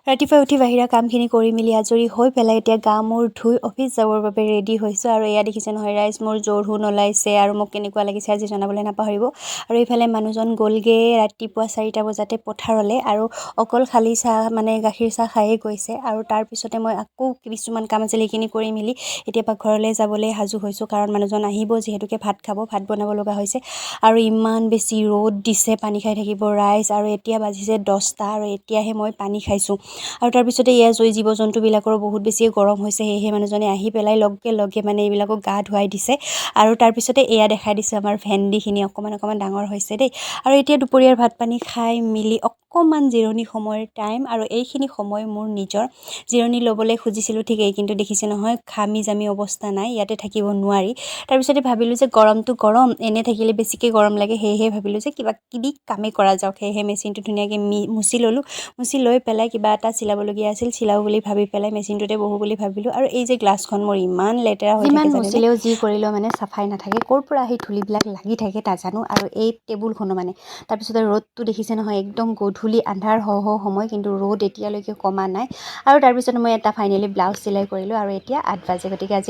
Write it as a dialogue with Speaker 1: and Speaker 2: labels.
Speaker 1: ৰাতিপুৱা উঠি বাহিৰা কামখিনি কৰি মেলি আজৰি হৈ পেলাই এতিয়া গা মূৰ ধুই অফিচ যাবৰ বাবে ৰেডি হৈছোঁ। আৰু এয়া দেখিছে নহয় ৰাইজ, মোৰ জোৰোণ ওলাইছে আৰু মোক কেনেকুৱা লাগিছে আজি জনাবলৈ নাপাহৰিব। আৰু এইফালে মানুহজন গ'লগৈ ৰাতিপুৱা 4টা বজাতে পথাৰলৈ আৰু অকল খালী চাহ, মানে গাখীৰ চাহ খায়েই গৈছে। আৰু তাৰপিছতে মই আকৌ কিছুমান কাম আছিল, সেইখিনি কৰি মেলি এতিয়া পাকঘৰলৈ যাবলৈ সাজু হৈছোঁ, কাৰণ মানুহজন আহিব যিহেতুকে ভাত খাব, ভাত বনাব লগা হৈছে। আৰু ইমান বেছি ৰ'দ দিছে, পানী খাই থাকিব ৰাইজ। আৰু এতিয়া বাজিছে 10টা আৰু এতিয়াহে মই পানী খাইছোঁ। আৰু তাৰপিছতে এয়া জীৱ জন্তুবিলাকৰো বহুত বেছি গৰম হৈছে, সেয়েহে মানুহজনে আহি পেলাই লগে লগে মানে এইবিলাকক গা ধুৱাই দিছে। আৰু তাৰপিছতে এয়া দেখাই দিছোঁ, আমাৰ ভেন্দিখিনি অকণমান অকণমান ডাঙৰ হৈছে দেই। আৰু এতিয়া দুপৰীয়াৰ ভাত পানী খাই মেলি অকণমান জিৰণি সময়ৰ টাইম আৰু এইখিনি সময় মোৰ নিজৰ জিৰণি ল'বলৈ খুজিছিলোঁ ঠিকেই, কিন্তু দেখিছে নহয় ঘামি জামি অৱস্থা নাই, ইয়াতে থাকিব নোৱাৰি। তাৰপিছতে ভাবিলোঁ যে গৰমটো গৰম, এনে থাকিলে বেছিকৈ গৰম লাগে, সেয়েহে ভাবিলোঁ যে কিবা কিবি কামেই কৰা যাওক। সেয়েহে মেচিনটো ধুনীয়াকৈ মুচি ল'লোঁ। মুচি লৈ পেলাই কিবা এটা চিলাবলগীয়া আছিল, চিলাওঁ বুলি ভাবি পেলাই মেচিনটোতে বহোঁ বুলি ভাবিলোঁ। আৰু এই যে গ্লাছখন মোৰ ইমান লেতেৰা হৈ
Speaker 2: যিমান
Speaker 1: থাকে জানেনে?
Speaker 2: মুচিলেও যি কৰিলেও মানে চাফাই নাথাকে, ক'ৰ পৰা আহি ধূলিবিলাক লাগি থাকে নাজানো। আৰু এই টেবুলখনো মানে তাৰপিছতে ৰ'দটো দেখিছে নহয়, একদম গধূলি আন্ধাৰ হওঁ হওঁ সময়, কিন্তু ৰ'দ এতিয়ালৈকে কমা নাই। আৰু তাৰপিছত মই এটা ফাইনেলি ব্লাউজ চিলাই কৰিলোঁ আৰু এতিয়া 8 বাজে, গতিকে আজি